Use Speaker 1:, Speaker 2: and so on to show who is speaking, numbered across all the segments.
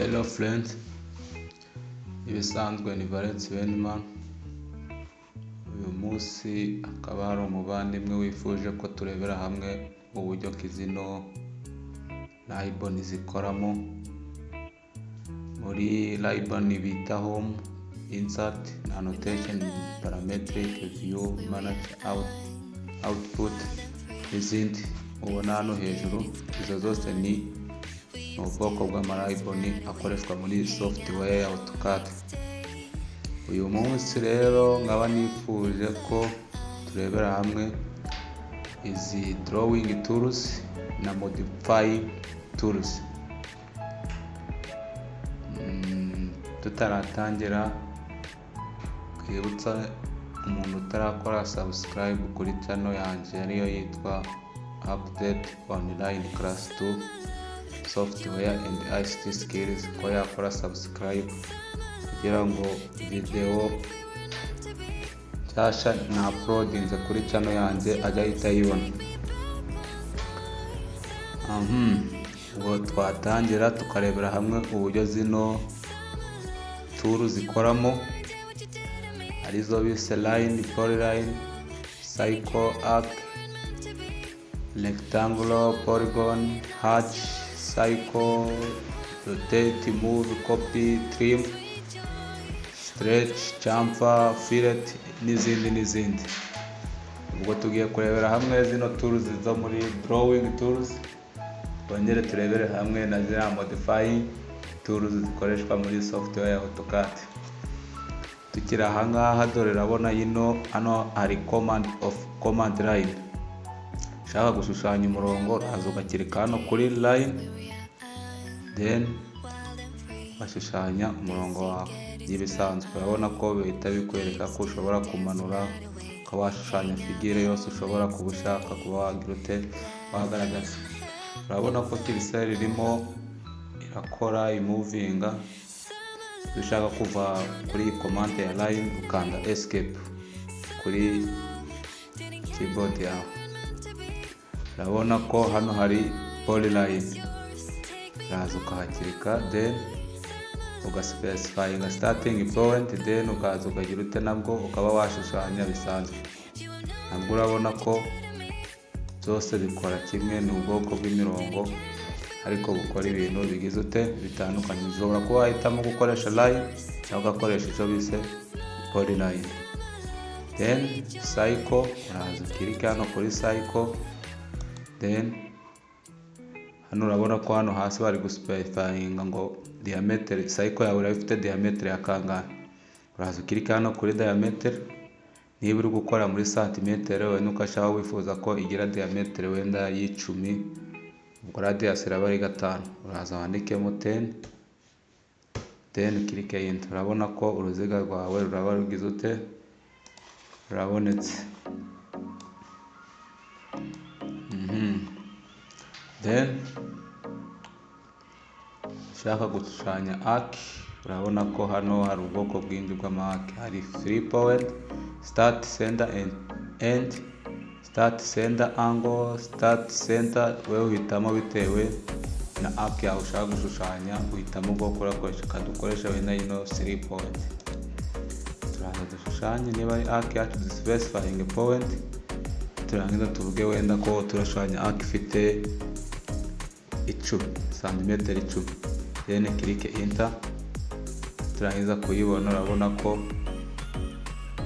Speaker 1: Hello friends, ibisanzwe ni Valens Benimana. Uyu munsi hakaba hari umuvandimwe wifuje ko turebera hamwe uburyo ki zino ribbon zikoramo. Muri ribbon bita Home, Insert na Annotation, Parametric, View, Manage, Output n'izindi ubona hano hejuru, izo zose ni ubwoko bw'ama ribbon akoreshwa muri software ya AutoCAD. Uyu munsi rero nkaba nifuje ko turebera hamwe izi drawing tools na modifying tools. Tutaratangira, twibutsa umuntu utarakora subscribe kuri channel yanjye, ariyo yitwa Update Online Class 2 Software and ICT Skills, ko yakora subscribe kugira ngo video nshyashya na uploadinze kuri channel yanjye ajye ahita ayibona. Ubwo twatangira tukarebera hamwe uburyo zino tool zikoramo, arizo bise line, polyline, circle, arc, rectangle, polygon, hatch, circle, rotate, move, copy, trim, stretch, chamfer, fillet n'izindi n'izindi. Ubwo tugiye kurebera hamwe zino tools zo muri drawing tools, twongere turebere hamwe na ziriya modifying tools zikoreshwa muri software ya AutoCAD. Tukiri ahangaha, dore urabona yino hano hari command of command line. Ushaka gushushanya umurongo, uraza ugakirika hano kuri line, then ugashushanya umurongo wawe by'ibisanzwe. Urabona ko bihita bikwereka ko ushobora kumanura, ukaba washushanya figure yose ushobora kuba ushaka kuba wagira ute, wagaragaza. Urabona ko cursor irimo irakora imovinga. Iyo ushaka kuva kuri iyi commande ya line, ukanda Escape kuri keyboard yawe. Urabona ko hano hari polyline, uraza ukahakirika, then ugaspecifyinga starting point, then ukaza ukagira ute, nabwo ukaba washushanya bisanzwe. Nabwo urabona ko byose bikora kimwe, ni ubwoko bw'imirongo ariko bukora ibintu bigize ute, bitandukanye. Ushobora kuba wahitamo gukoresha line cyangwa ugakoresha icyo bise polyline. Then circle, uraza ukirike hano kuri circle, then hano urabona ko hano hasi bari guspecifyinga ngo diameter, circle yawe iraba ifite diameter ya kangahe. Uraza ukirike hano kuri diameter. Niba uri gukora muri santimetero, wenda ukashaka wifuza ko igira diameter wenda y'10, ubwo radius iraba ari 5, uraza wandikemo 10, then ukirike Enter. Urabona ko uruziga rwawe ruraba rugize ute, rurabonetse. Then ushaka gushushanya arc, urabona ko hano hari ubwoko bwinshi bw'ama arc. Hari three point, start, center and end, start, center, angle, start, center. Wowe uhitamo bitewe na arc yawe ushaka gushushanya, uhitamo ubwoko urakoresha. Kadukoresha wenda ino three point. Turaza dushushanye, niba ari arc yacu, duspecifying point, turangiza tuvuge wenda ko turashushanya arc ifite 10, santimetero 10, then click Enter. Turangiza kuyibona, urabona ko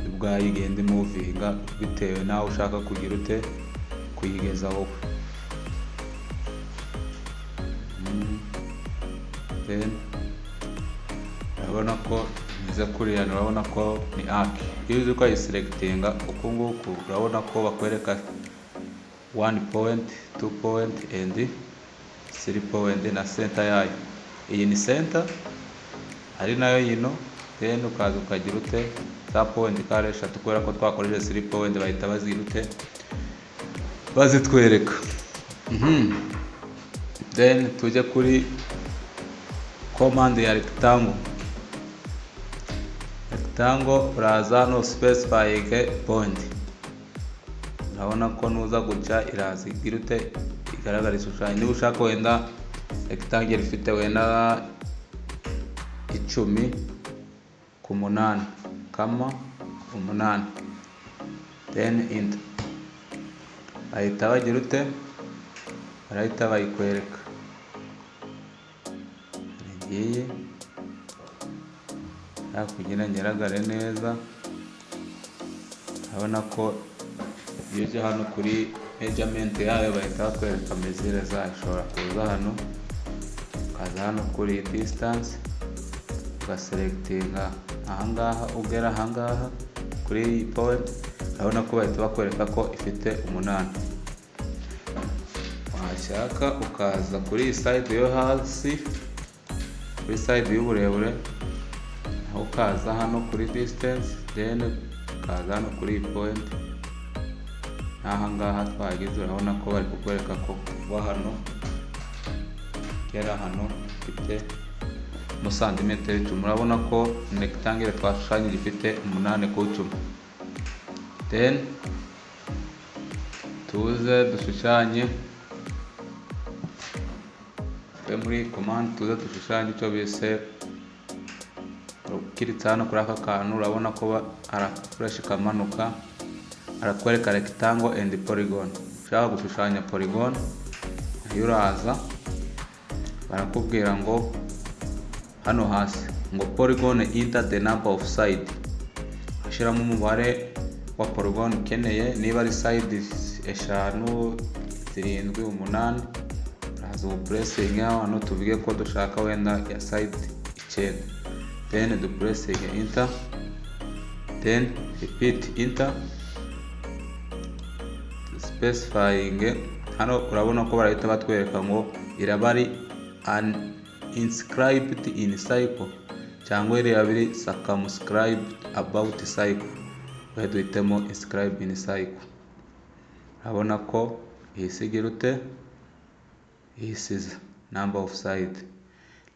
Speaker 1: ubwayo igenda imovinga bitewe n'aho ushaka kugira ute, kuyigeza wowe. Then urabona ko imeze kuriya, urabona ko ni arc. Iyo uzi ukayiselectinga uku nguku, urabona ko bakwereka 1 point, 2 point and 3 point na center yayo. Iyi ni center, ari nayo yino. Then ukaza ukagira ute, za point ko ari eshatu, kubera ko twakoresheje 3 point, bahita bazigira ute, bazitwereka. Then tujye kuri command ya rectangle. Rectangle, uraza hano specifying point. Urabona ko nuza guca, iraza igira ute, igaragara ishushanyo. Niba ushaka wenda rectangle ifite wenda 10 ku 8 kama 8, then enter. Bahita bagira ute? Barahita bayikwereka. Ngiyi kugira ngeragare neza. Urabona ko iyo uje hano kuri measurement yayo bahita bakwereka mesure zayo. Ushobora kuza hano, ukaza hano kuri distance, ugaselectinga ahangaha, ugera ahangaha kuri iyi point, urabona ko bahita bakwereka ko ifite 8. Washaka ukaza kuri iyi side yo hasi, kuri side y'uburebure, aho ukaza hano kuri distance, then ukaza hano kuri iyi point n'aha ngaha twagize. Urabona ko bari kukwereka ko kuva hano ugera hano ifite mu santimetero 10. Urabona ko rectangle twashushanyije ifite 8 ku 10. Then tuze dushushanye twe muri command, tuze dushushanye icyo bise. Ukiritse hano kuri aka kantu, urabona ko araflèche kamanuka, arakwereka rectangle and polygon. Ushaka gushushanya polygon nayo, uraza barakubwira ngo hano hasi ngo "Polygon, enter the number of side." Ushyiramo umubare wa polygon ukeneye, niba ari side 5, 7, 8, uraza ubupressinge hano. Tuvuge ko dushaka wenda ya side 9, then dupressinge enter, then repeat enter, specifying hano. Urabona ko barahita batwereka ngo iraba ari an inscribed in circle cyangwa iraba iri circumscribed about circle. Twe duhitemo inscribe in circle. Urabona ko ihise igira ute? Ihisiza number of side.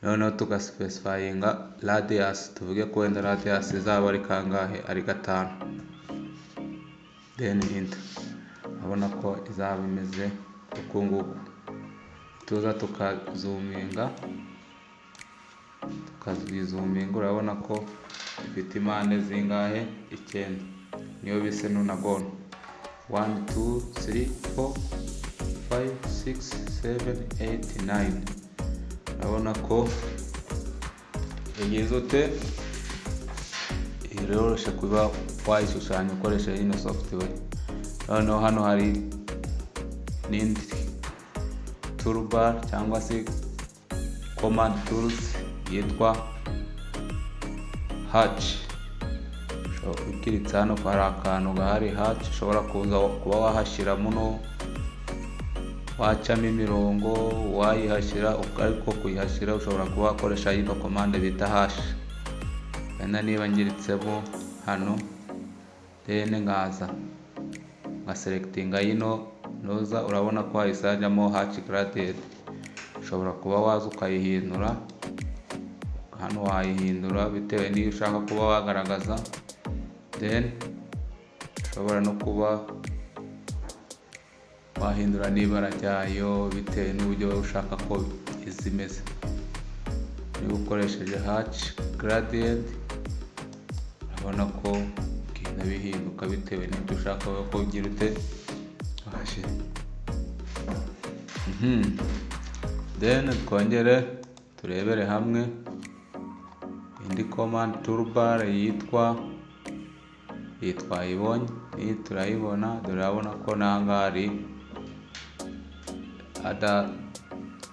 Speaker 1: Noneho tugaspecifyinga radius, tuvuge ko wenda radius izaba ari kangahe? Ari 5, then enter. Urabona ko izaba imeze uku nguku. Tuza tukazoominga, tukazizoominga, urabona ko ifite impande zingahe? 9. Niyo bise nonagon: 1, 2, 3, 4, 5, 6, 7, 8, 9. Urabona ko igize ute? Iroroshye kuba wayishushanya ukoresheje ino software. Noneho hano hari n'indi toolbar cyangwa se command tools yitwa hatch. Ukiritse hano hari akantu gahari, hatch, ushobora kuza kuba wahashyira muno, wacamo imirongo, wayihashyira. Ariko kuyihashyira ushobora kuba wakoresha yino command bita hatch. Wenda niba ngiritsemo hano, then nkaza nkaselectinga yino noza, urabona ko hahise hajyamo hatch gradient. Ushobora kuba waza ukayihindura hano, wayihindura bitewe n'iyo ushaka kuba wagaragaza. Then ushobora no kuba wahindura n'ibara ryayo bitewe n'uburyo ushaka ko iza imeze. Niba ukoresheje hatch gradient, urabona ko bigenda bihinduka bitewe n'ibyo ushaka ko ugira ute wahashyira. Then twongere turebere hamwe indi command toolbar yitwa iyi. Twayibonye iyi, turayibona. Dore urabona ko n'ahangaha hari other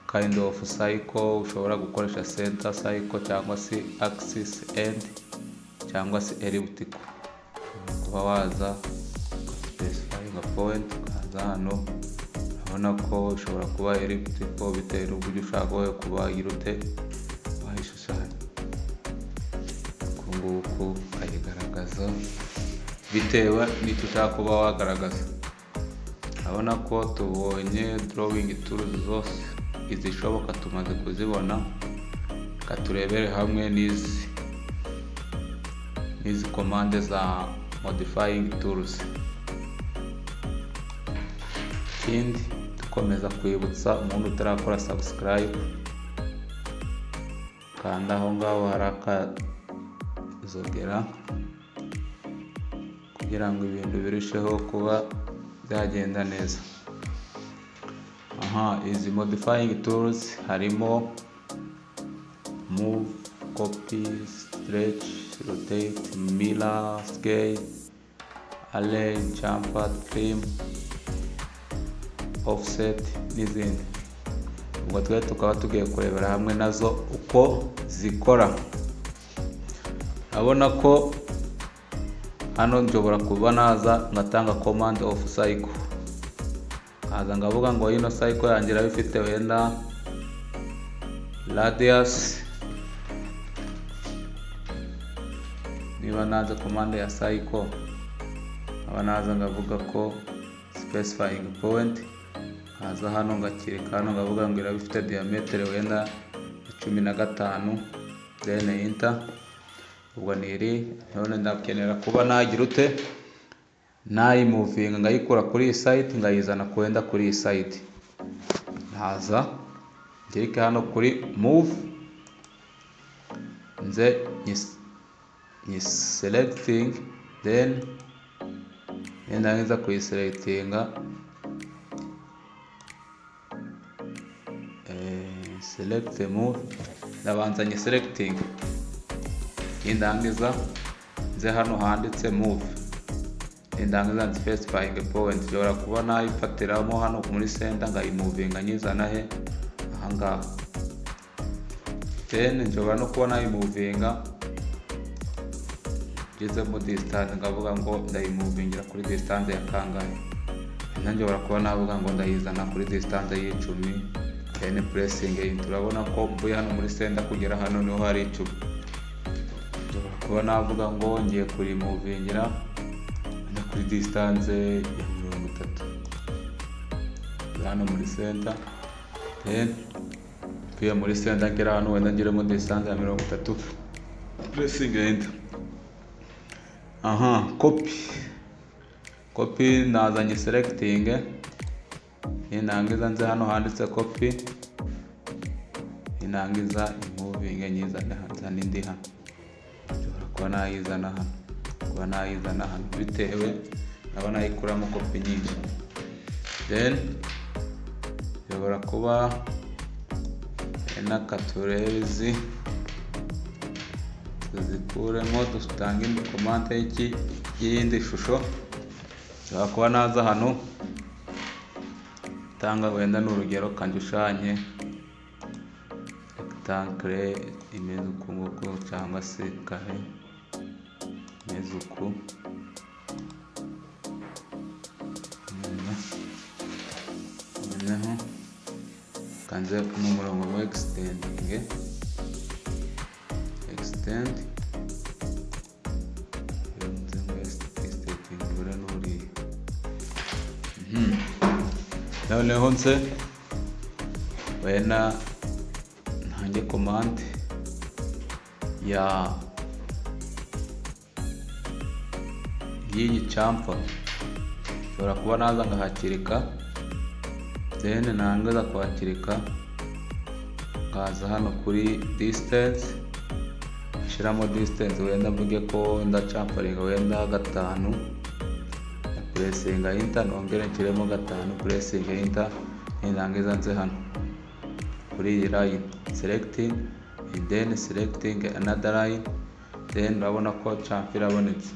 Speaker 1: kind of circle ushobora gukoresha: center circle cyangwa se axis end cyangwa se elliptical. Kuba waza specifying point, ukaza hano, urabona ko ushobora kuba elliptical bitewe n'uburyo ushaka wowe kuba wagira ute wayishushanya. Uku nguku ukayigaragaza bitewe n'icyo ushaka kuba wagaragaza. Urabona ko tubonye drawing tools zose izishoboka, tumaze kuzibona. Reka turebere hamwe n'izi command za modifying tools. Ikindi, dukomeza kwibutsa umuntu utarakora subscribe, Ukanda aho ngaho hari akazogera kugira ngo ibintu birusheho kuba byagenda neza. Aha, izi modifying tools harimo move, copy, stretch, rotate, mirror, scale, arrange, chamfer, trim, offset n'izindi. Ubwo twe tukaba tugiye kurebera hamwe nazo uko zikora. Urabona ko hano nshobora kuba naza ngatanga command of circle, nkaza ngavuga ngo ino circle yanjye iraba ifite wenda radius. Niba naza command ya circle, nkaba naza ngavuga ko specifying point, nkaza hano ngakirika hano ngavuga ngo iraba ifite diameter wenda 15, then enter. Ubwo ni iri. None ndakenera kuba nagira ute? Nayimovinga ngayikura kuri iyi side ngayizana kwenda kuri iyi side. Nkaza ngirike hano kuri move, nze nyi selecting, then nindangiza kuyiselectinga, select move, ndabanza nyi selecting, nindangiza nze hano handitse move, nindangiza nzi specifying point. Nshobora kuba nayifatiramo hano muri center ngayimovinga nyizana he? Ahangaha. Then nshobora no kuba nayimovinga ngezemo distance, ngavuga ngo ndayimovingira kuri distance ya kangahe. Nshobora kuba navuga ngo ndayizana kuri distance y'10, then pressing enter. Turabona ko mvuye hano muri center kugera hano niho hari 10. Nshobora kuba navuga ngo ngiye kurimovingira kuri distance ya 30 hano muri center, then mvuye muri center ngera hano wenda ngiremo distance ya 30, pressing enter. Aha, copy, copy nazanye selecting, nindangiza nze hano handitse copy, nindangiza moving nyizane nzane indi hano. Nshobora kuba nayizana hano, kuba nayizana hano, bitewe naba nayikuramo copy nyinshi. Then nshobora kuba n'akaturezi tuzikuremo, dutange indi command y'iyindi shusho. Nshobora kuba naza hano tanga wenda ni urugero kanjye rectangle imeze uku nguku, cyangwa se kare imeze uku. Noneho kanze n'umurongo wa extending, extend extending ura n'uriya. Noneho nse wenda ntange command ya y'iyi chamfer. Nshobora kuba naza ngahakirika, then nangiza kuhakirika nkaza hano kuri distance, nshiramo distance wenda mvuge ko ndachamferinga wenda 5, pressinga enter, nongere nshyiremo 5, pressing enter, nindangiza nze hano kuri iyi line selecting and then selecting another line, then urabona ko chamfer irabonetse.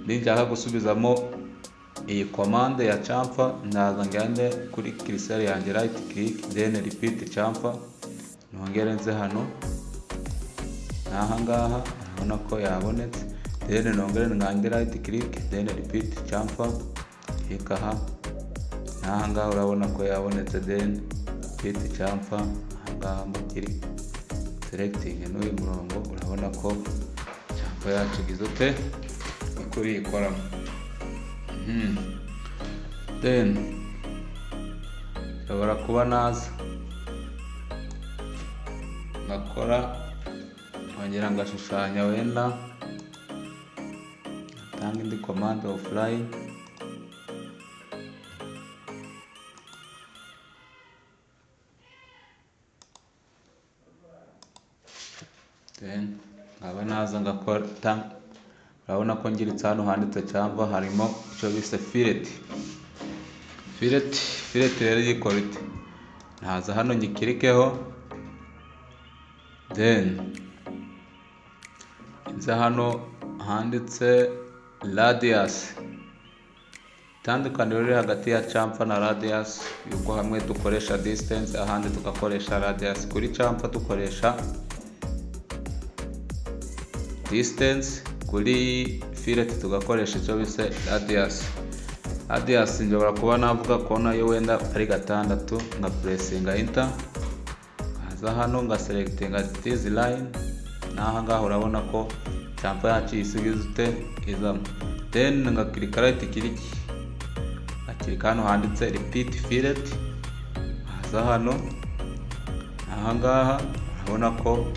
Speaker 1: Ninshaka gusubizamo iyi command ya chamfer, ndaza ngende kuri cursor yanjye, right click, then repeat chamfer, nongere nze hano n'aha ngaha, urabona ko yabonetse. Then nongere ngande right click, then repeat chamfer, click aha n'aha ngaha, urabona ko yabonetse. Then repeat chamfer aha ngaha mukiri selecting n'uyu murongo, urabona ko chamfer yacu igize ute ikuri ikoramo. Then nshobora kuba naza ngakora nkongera ngashushanya wenda tanga indi command of line, Then nkaba naza ngakora, urabona ko ngiritse hano handitse chamfer, harimo icyo bise fillet. Fillet rero yikora ite? Ntaza hano nyikirikeho, then nza hano handitse radius. Itandukaniro riri hagati ya chamfer na radius yuko hamwe dukoresha distance, ahandi tugakoresha radius. Kuri chamfer dukoresha distance, kuri fillet tugakoresha icyo bise radius. Radius nshobora kuba navuga ko nayo wenda ari 6, nka pressinga enter, nkaza hano nga selectinga this line, n'aha ngaha urabona ko chamfer yacu isigize ute izamo. Then ngakirika right click, ngakirika hano handitse repeat fillet, nkaza hano aha ngaha, urabona ko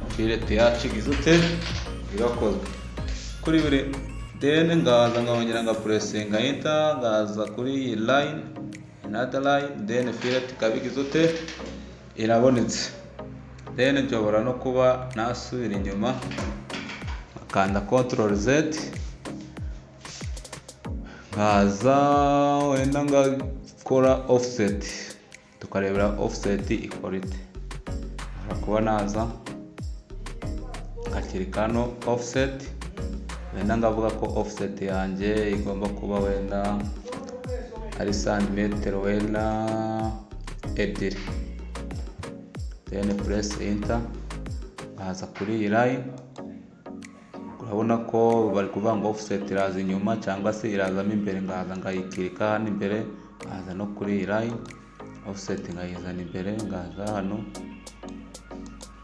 Speaker 1: fillet yacu igize ute irakozwe kuri buri. Then ngaza nkongera nga pressinga enter, ngaza kuri iyi line, another line, then fillet ikaba igize ute irabonetse. Then nshobora no kuba nasubira inyuma nkakanda control Z, nkaza wenda ngakora offset, tukarebera offset ikora ite. Nshobora kuba naza ngakirika hano offset, wenda ngavuga ko offset yanjye igomba kuba wenda ari santimetero wenda 2, then press enter, nkaza kuri iyi line, urabona ko bari kuvuga ngo offset iraza inyuma cyangwa se irazamo imbere, ngaza ngayikirika hano imbere, nkaza no kuri iyi line offset nkayizana imbere, ngaza hano,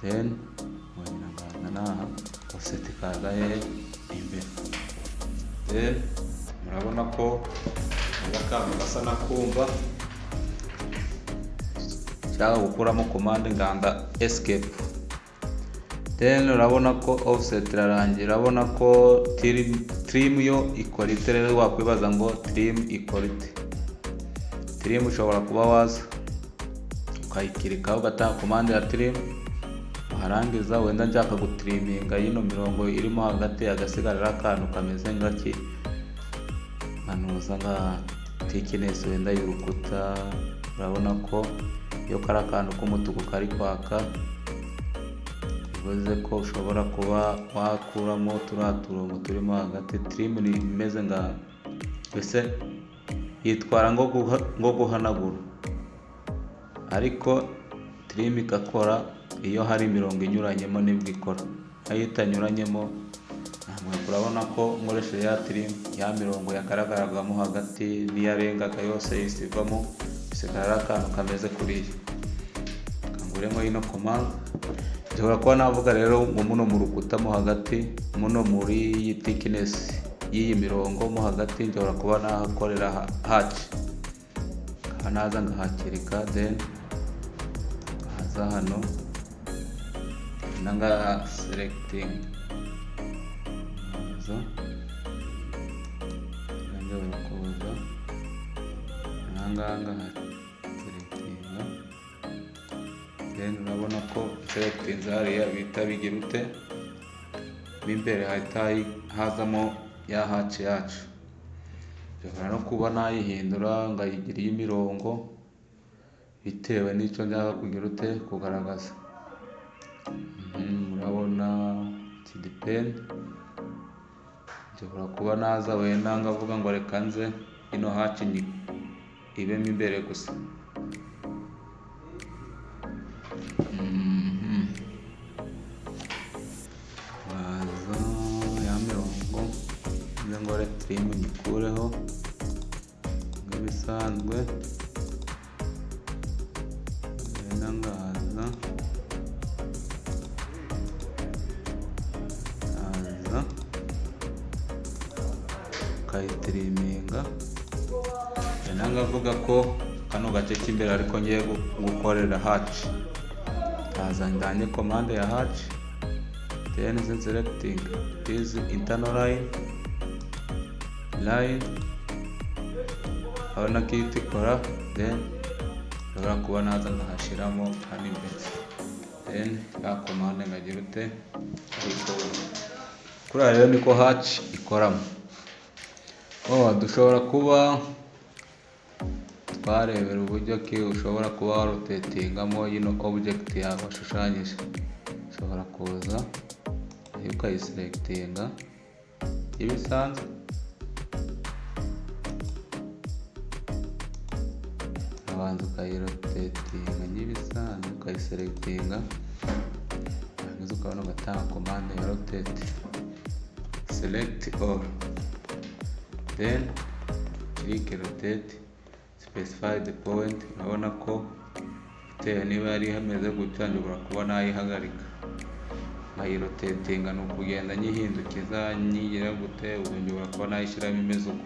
Speaker 1: then nkongera ngaza n'aha, offset ikaza hehe? Imbere. Then murabona ko hari akantu gasa n'akumva nshaka gukuramo commande, nganda escape. Then urabona ko offset irarangira. Urabona ko trim yo ikora ite? Rero wakwibaza ngo trim ikora ite? Trim ushobora kuba waza ukayikirikaho, ugatanga commande ya trim, warangiza wenda nshaka gutiriminga yino mirongo irimo hagati, hagasigarira akantu kameze nk'aki nkanuza nka thickness wenda y'urukuta. Urabona ko iyo kari akantu k'umutuku kari kwaka, bivuze ko ushobora kuba wakuramo turiya turongo turimo hagati. Trim ni imeze nka mbese yitwara nko guhanagura, ariko trim igakora iyo hari imirongo inyuranyemo nibwo ikora, nayo itanyuranyemo ntabwo. Urabona ko nkoresheje ya trim, ya mirongo yagaragaragamo hagati n'iyarengaga yose ihise ivamo, bisigara ari akantu kameze kuriya. Kanguremo ino commande, nshobora kuba navuga rero ngo muno mu rukuta mo hagati, muno muri iyi thickness y'iyi mirongo mo hagati, nshobora kuba nahakorera hatch, nkaba naza ngahakirika, then nkaza hano nanga selecting, nkaza nshobora kuza ahangaha ngahaselectinga, then urabona ko selectinze hariya bihita bigira ute, mo imbere hahita hazamo ya hatch yacu. Nshobora no kuba nayihindura ngayigira iy'imirongo bitewe n'icyo nshaka kugira ute kugaragaza. Murabona depend, nshobora kuba naza wenda ngavuga ngo reka nze ino hatch ibemo imbere gusa. Nkaza ya mirongo nze ngore trim nyikureho nk'ibisanzwe, wenda ngaza nkaza nkayitiriminga, wenda ngavuga ko kano gace k'imbere ariko ngiye gukorera hatch, nkaza ndanye commande ya hatch, then selecting this internal line, urabona ko ihita ikora, then nshobora kuba naza nkahashyiramo hano imbere. Then ya commande nkagira ute? Ariko kuriya rero niko hatch ikoramo. Oh, dushobora kuba twarebera uburyo ki ushobora kuba warotatingamo yino object yawe washushanyije. Ushobora kuza ukayiselectinga ibisanzwe, urabanza ukayirotatinga nk'ibisanzwe, ukayiselectinga, warangiza ukabona ugatanga commande ya rotate, select all, then click rotate, specify the point. Urabona ko bitewe niba yari hameze gutya, nshobora kuba nayihagarika nkayirotatinga, ni ukugenda nyihindukiza nyigira gute. Ubu nshobora kuba nayishyiramo imeze uko,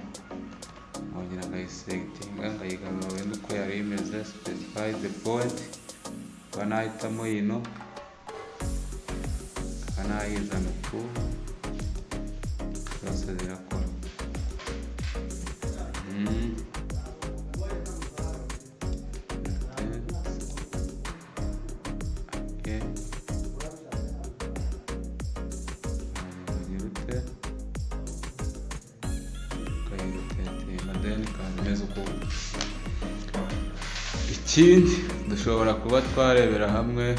Speaker 1: nkongera nkayiselectinga nkayigarura wenda uko yari imeze, specify the point, nkaba nahitamo ino, nkaba nayizana uku, zose zirakora. Okay. Ukagira ute? Ukayirotatinga, then ikaza imeze uko. Ikindi dushobora kuba twarebera hamwe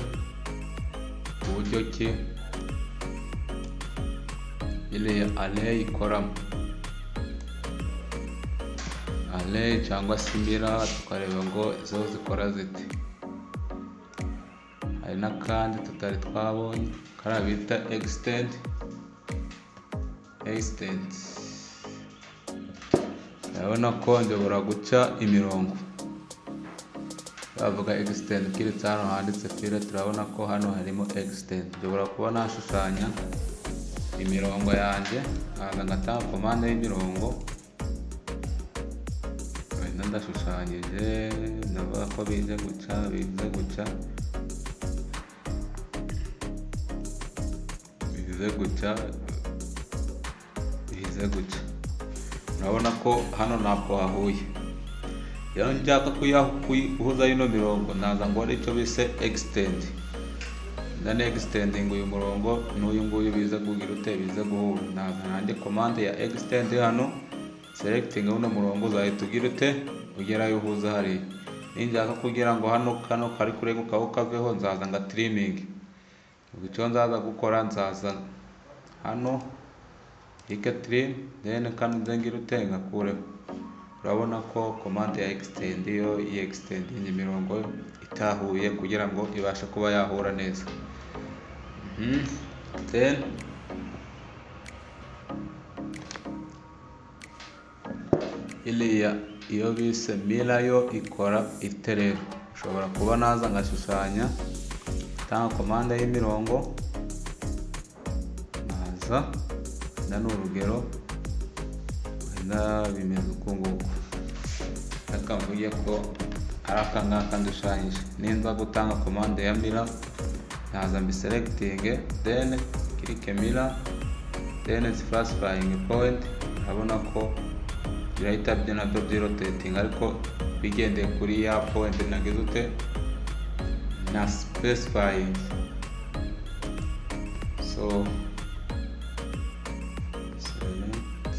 Speaker 1: uburyo ki iriya array ikoramo, array cyangwa se mirror, tukareba ngo zo zikora zite. Hari n'akandi tutari twabonye kariya bita extend. Extend, urabona ko nshobora guca imirongo. Bavuga extend, keretse hano handitse fillet, turabona ko hano harimo extend. Nshobora kuba nashushanya imirongo yanjye, nkaza ngatanga commande y'imirongo. Wenda ndashushanyije, ndavuga ko bize guca, bize guca, bize guca, bize guca. Urabona ko hano ntabwo hahuye. Iyo nshaka guhuza ino mirongo, naza ngo icyo bise extend, ndane extending uyu murongo n'uyu nguyu, bize kugira ute? Bize guhura. Naza nanjye commande ya extend hano, selecting uno murongo, uzahita ugira ute? Ugerayo uhuza hariya. Ninshaka kugira ngo hano kano kari kurengukaho kaveho, nzaza nga trimming. Ubwo icyo nzaza gukora, nzaza hano hike trim, then kano nze ngira ute? Ngakureho. Urabona ko commande ya extend yo yi extending imirongo itahuye kugira ngo ibashe kuba yahura neza. Then iriya iyo bise mirror yo ikora ite rero? Ushobora kuba naza ngashushanya, tanga commande y'imirongo, nkaza wenda ni urugero, wenda bimeze uku nguku, reka mvuge ko ari aka ngaka ndushushanyije. Ninza gutanga commande ya mirror, naza mbiselecting, then click mirror, then specifying point. Urabona ko birahita byo nabyo byirotating, ariko bigendeye kuri ya point nagize ute? Na specifying. So select.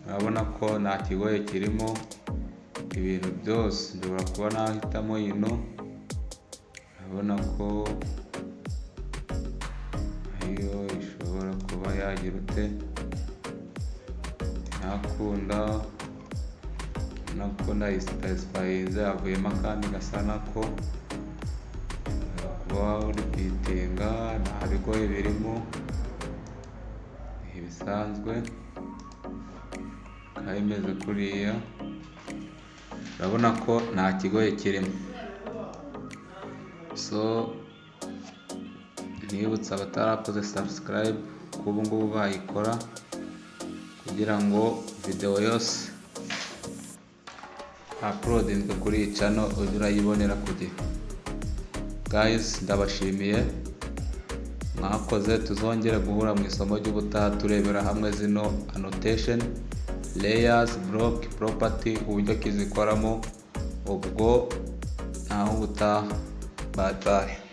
Speaker 1: Urabona ko nta kigoye kirimo, ibintu byose nshobora kuba nahitamo ino. Urabona ko ariyo ishobora kuba yagira ute? Nakunda nako ndayisipesifayinze, havuyemo akandi gasa nako. Kuba uripitinga nta bigoye birimo, ni ibisanzwe, ikaba imeze kuriya. Urabona ko nta kigoye kirimo. So nibutsa abatarakoze subscribe ko ubu ngubu bayikora kugira ngo video yose uploadinzwe kuri iyi channel ujye urayibonera ku gihe. Guys, ndabashimiye. Mwakoze, tuzongere guhura mu isomo ry'ubutaha turebera hamwe zino annotation, layers, block, property, uburyo kizikoramo. Ubwo naho ubutaha, bye bye.